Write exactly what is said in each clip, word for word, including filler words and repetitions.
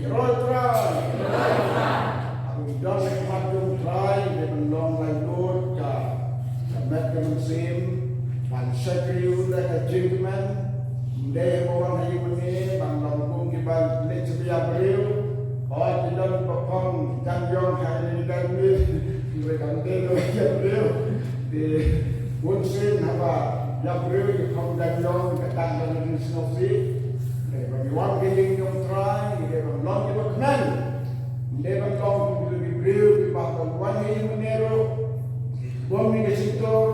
Roi Trai. Haba ngi don ha khmat jong Trai, ngi dei ban long laitluid ka, ka met ka mynsiem, ban shakri da ka jingkmen. Ym dei ba wan ha ïing mane ban long kum kiba leit sha ïabriew. Hooid, ki don ba phong jan ïong ha ïing, dei ne, kiba kam dei ba ïabriew. Te bun sien haba ïabriew ki phong jan ïong, ka tang ban ïa sngewsih. Ngi dei ban wan ha ïing jong Trai, ngi dei ban long kiba kmen. Ngi dei ban long kiba, kiba briew kiba, haba wan ha ïing mane ruh, bym ïa ka shyntur,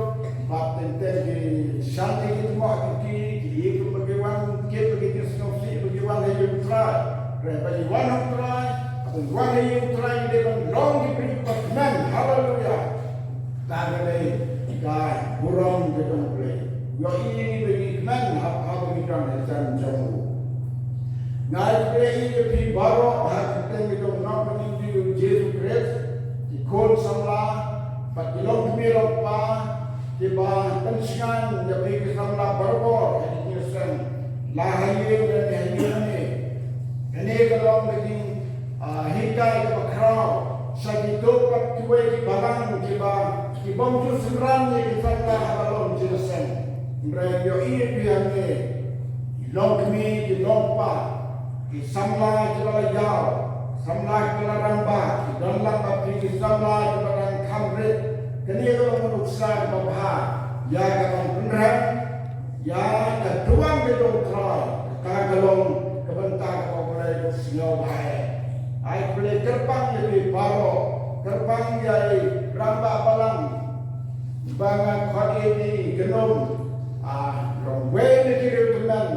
bad teng teng ki shanti ki tmoh ki, ki ïa kumba ki wan, ki ba ki sngewsih ba ki wan ha ïing Trai. Hynrei haba ngi wan ha Trai, haba ngi wan ha ïing Trai, ngi dei ban long ki briew kiba kmen. Haleluya. Kata ka dei ka burom ka jong U Blei. Ïohi ïa ngi ba ngi kmen haba, haba ngi don ha jan jong u. Nga ai khublei ïa phi baroh ha ka kyrteng ka jong u Nongpynim jong ngi u Jisu Khrist, ki khun samla bad ki longkmie longkpa, kiba pynshngaiñ ïa phi ki samla barabor ha ki jingïaseng, la ha ïing lane ha ïing lane. Kane ka long ka jing, ah, hikai kaba khraw sha kito pat kiwei ki balang kiba, ki bym ju synran ïa ki samla haba long jingïaseng. Hynrei ïohi ïa phi hangne, ki longkmie ki longkpa, ki samla kiba la ïaw, samla kiba la rangbah, ki don lang bad phi ki samla kiba dang kham rit. Kane ka long ka nuksa kaba bha ïa ka ban pynrem ïa ka duwan ka jong U Trai, kata ka long ka bynta kaba U Blei u sngewbha. Ai khublei kyrpang ïa phi baroh, kyrpang ïa i rangbah balang, ba nga khot ïa i Kynum, ah, long uwei na ki riewtymmen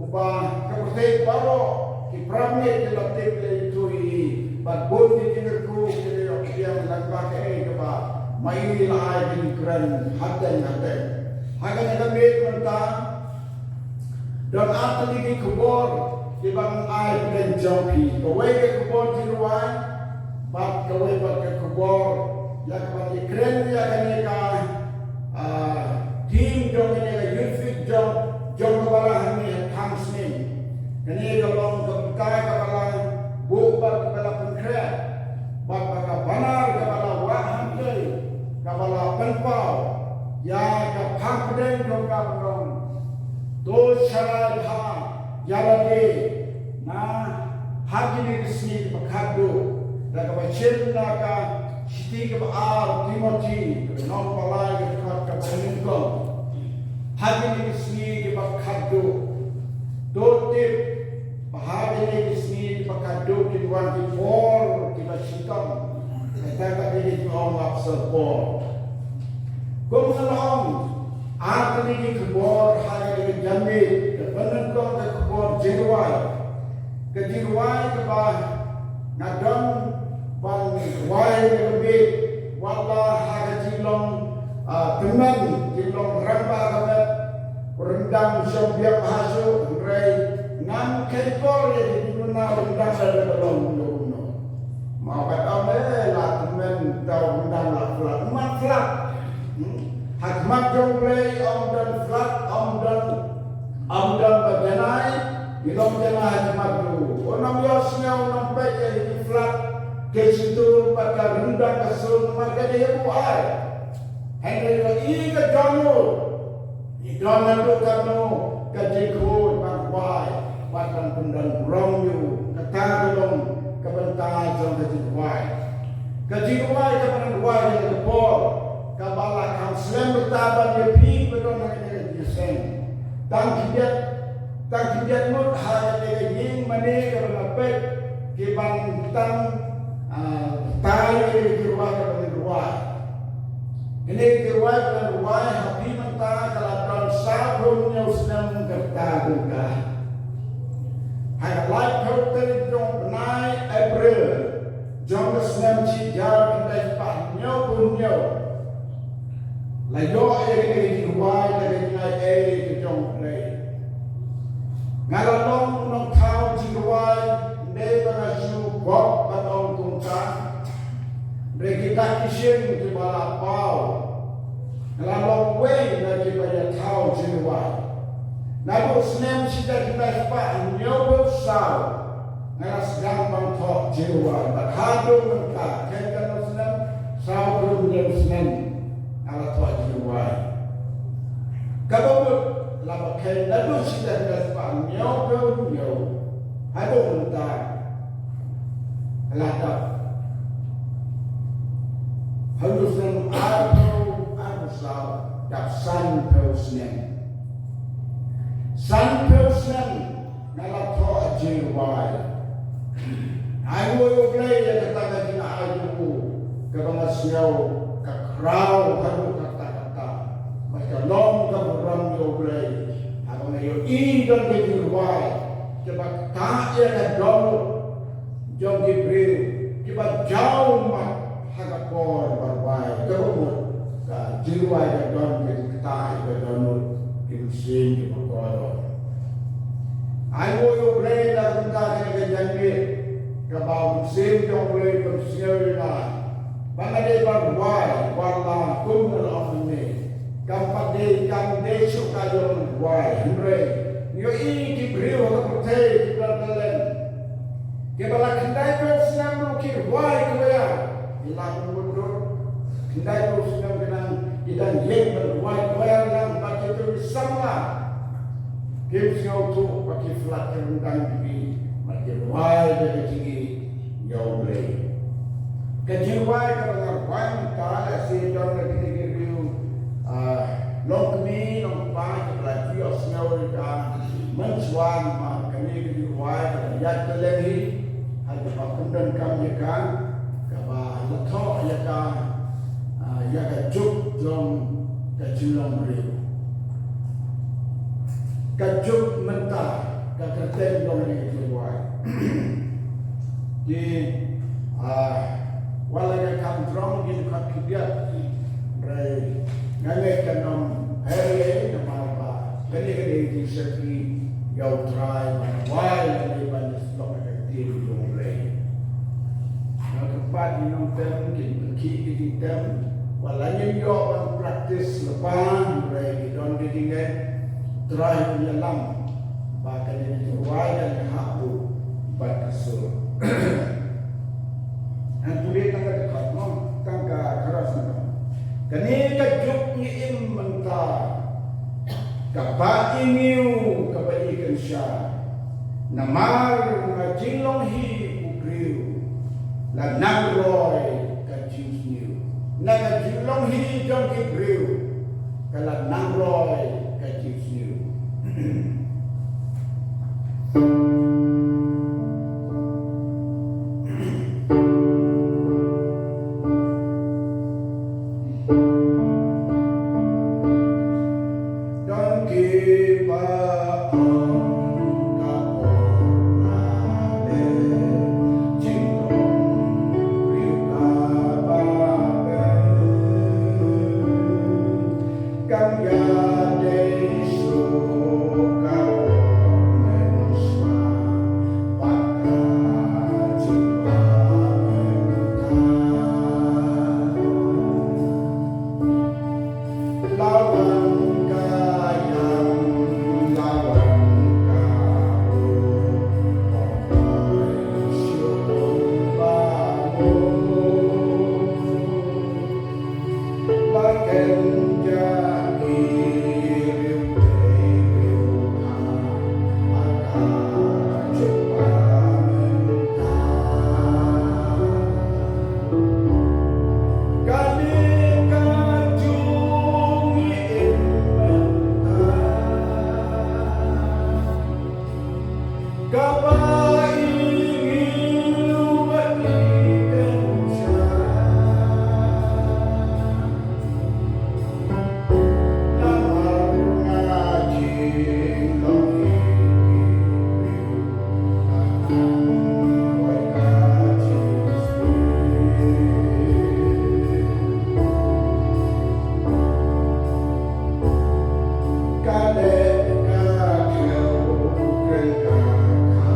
uba ka pyrthei baroh ki paramilitary ki la tip ïa itu i, bad bun ki jingkyrkhu ki la ïoh pdiang lyngba kaei kaba ma i la ai jingkren hateng hateng. Ha kane ka miet mynta, don ar tylli ki khubor kiba ngan ai hapdeng jong phi. Kawei ka khubor jingrwai, bad kawei pat ka khubor ïa kaba ngi kren ïa kane ka, ah, theme jong kane ka Youth Week jong, jong kaba la hangne ha Thangsning. Kane ka long ka bynta kaba la buh bad kaba la pynkhreh, bad ba ka banner kaba la wah hangtei, kaba la pynpaw ïa ka phang pdeng jong ka ba long: To sharai bha ïa lade. Na, ha kine ki sngi kiba khatduh, da kaba shim na ka shithi kaba ar Timothi, ka lynnong ba lai, ka dkhot kaba nyngkong. Ha kine ki sngi kiba khatduh, to tip ba ha kine ki sngi kiba khatduh kin wan ki por kiba shitom. Kata ka dei ki ong u Apostol Paul. Kum nga la ong, ar tylli ki khubor ha kane ka janmiet. Kaba nyngkong ka khubor jingrwai. Ka jingrwai kaba nga don ban rwai ha kane ka miet, wat la ha ka jinglong, ah, tymmen, jinglong rangbah ka met, u ryndang shong biang bha shuh, hynrei ngam kheiñ por ïa ki jingduna ryndang lada ka long kumno kumno. Ma ba ong, eh, la tymmen, uta u ryndang la flood. Ym flood. Hmm? Ha khmat jong U Blei ym don flood, ym don, ym don ba janai. Ngi long janai ha khmat jong u. U nang ïohsngew, u nang peit ïa ki flood, ki shyntur bad ka ryndang ka sur, namar ka dei u ai. Hynrei ïa i ka jong u, i don naduh katno ka jingkhuid ban rwai, wat ban pyndon burom ïa u. Kata ka long ka bynta jong ka jingrwai. Ka jingrwai kaba ngan rwai ha kane ka por, kaba la kham slem bynta ban ïa phi kiba don ha kane ka jingïaseng. Tang khyndiat, tang khyndiat ngut ha kane ka ïing mane kaba nga peit, ki ban tang, ah, batai ïa kane ka jingrwai kaba ngan rwai. Kane ka jingrwai kaba ngan rwai ha phi mynta ka la don sawphew hynñiew snem ka rta ka rta. Ha ka laiphew tarik jong u bnai April jong ka snem shi hajar khyndai spah hynñiewphew hynñiew, la ïoh ïa kane ka jingrwai da ka jingaiei ka jong U Blei. Nga la long u nongthaw jingrwai, ym dei ba nga shu bok ban ong kumta. Hynrei ki dak ki shin kiba la paw, nga la long uwei na kiba ïathaw jingrwai. Naduh u snem shi hajar khyndai spah hynñiewphew saw, Nga la sdang ban thoh jingrwai, bad haduh mynta, khein ka nong snem, saw phew hynriew snem, nga la thoh jingrwai. Kaba mut, laba khein naduh shi hajar spah hynñiew phew hynñiew, haduh mynta, la dap haduh snem arphew, arphew saw, dap san phew snem. San phew snem, nga la thoh jingrwai. Ai nguh ïa U Blei ïa kata ka jingai jong u, kaba nga sngew ka khraw haduh katta katta. Bad ka long ka burom ïa U Blei haba nga ïohi don ka jingrwai kaba ktah ïa ka dohnud jong ki briew kiba jaw ummat ha ka por ba rwai. Kaba mut ka jingrwai ka don ka jingktah ïa ka dohnud ki mynsiem kiba kordor. Ai nguh ïa U Blei na ka bynta kane ka janmiet kaba u Mynsiem jong U Blei u pynsngew ïa nga ba nga dei ban rwai wat la kumno la ong ne. Kam pat dei, kam dei shuh ka ïoh ban rwai, hynrei ngi ïohi ki briew ha ka pyrthei kiba don talent, kiba la khyndai phew snem ruh ki rwai kawei. Ki la kumno dur, khyndai phew snem ki nang, ki dang ïeng ban rwai kawei lang, ba ki tu ki samla. Kim sngewthuh ba ki pynlait ki ryndang jong ki, ba ki rwai da ka jingïeit ïa U Blei. Ka jingrwai kaba nga rwai mynta, lehse don na kine ki briew, ah, longkmie longkpa kiba la ju ïohsngew ïa ka mynshuwa, namar kane ka jingrwai kaba ïaid kylleng hi, ha kaba pyndonkam ïa ka, kaba la thoh ïa ka, ah, ïa ka juk jong ka jinglong briew. Ka juk mynta, ka kyrteng jong kane ka jingrwai. Ki, ah, wat la ka kham jrong ki dkhot khyndiat, hynrei nga ngeit kan ym her ei ei, namar ba kane ka dei ka jingsakhi ïa U Trai ban rwai lane ban ïasyllok ïa ka ktien jong U Blei. Nga kyrpad ïa ngi nongtem, kin pynkhih ki jingtem, wat la ngim ïoh ban practice lypa, hynrei ngi don ka jingngeit, Trai un ïalam ba kane ka jingrwai kan hap buh bad ka sur. Ngan pule tang ka dkhot mo, tang ka chorus mo. Kane ka juk ngi im mynta, kaba i ñiew, kaba i kynsha. Namar na ka jinglong hi u briew, la nang roi ka jingsniew. Na ka jinglong hi jong ki briew, ka la nang roi ka jingsniew. Don kiba ong ka por la leh, jinglong briew kaba beit. Kam ïadei shuh ka por mynshuwa bad ka jingbha mynta. La wan ka ïam, la wan ka ruh, ym poi shuh ba mut. La kynjah ki riewblei riewha ha ka jubab mynta. Kane ka juk ngi im mynta, kaba i ñiew bad i kynsha. Namar nga jinglong hi ki briew, ka nang roi ka jingsniew. Ka leh ka khlem kren ka kha.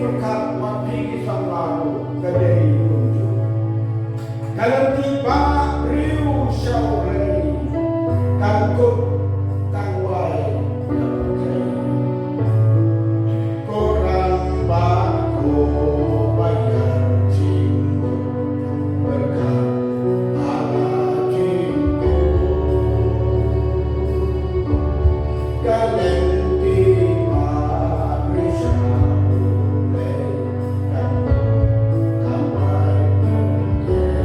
Ka wat phi ki samla ruh ka dei kumjuh. Ka lynti ba briew sha U Blei kan kut tang wai na pyrthei. Ko Rangbah ko ba ïar jingmut byrkhat ha la jingkut. Ka lynti ba briew sha U Blei kan kut tang wai na pyrthei.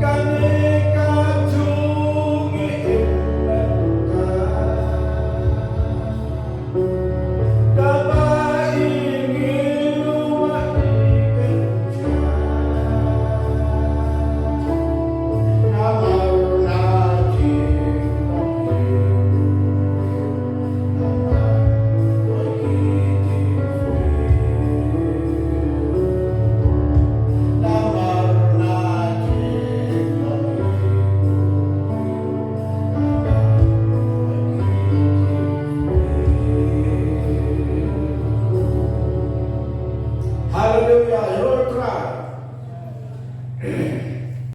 Kane ka jong ngi mynta. Kaba ïa ngi ruh ïa kynjah. Namar na jingmut, namar na jingmut, namar na jingmut. Haleluya. Ïaroh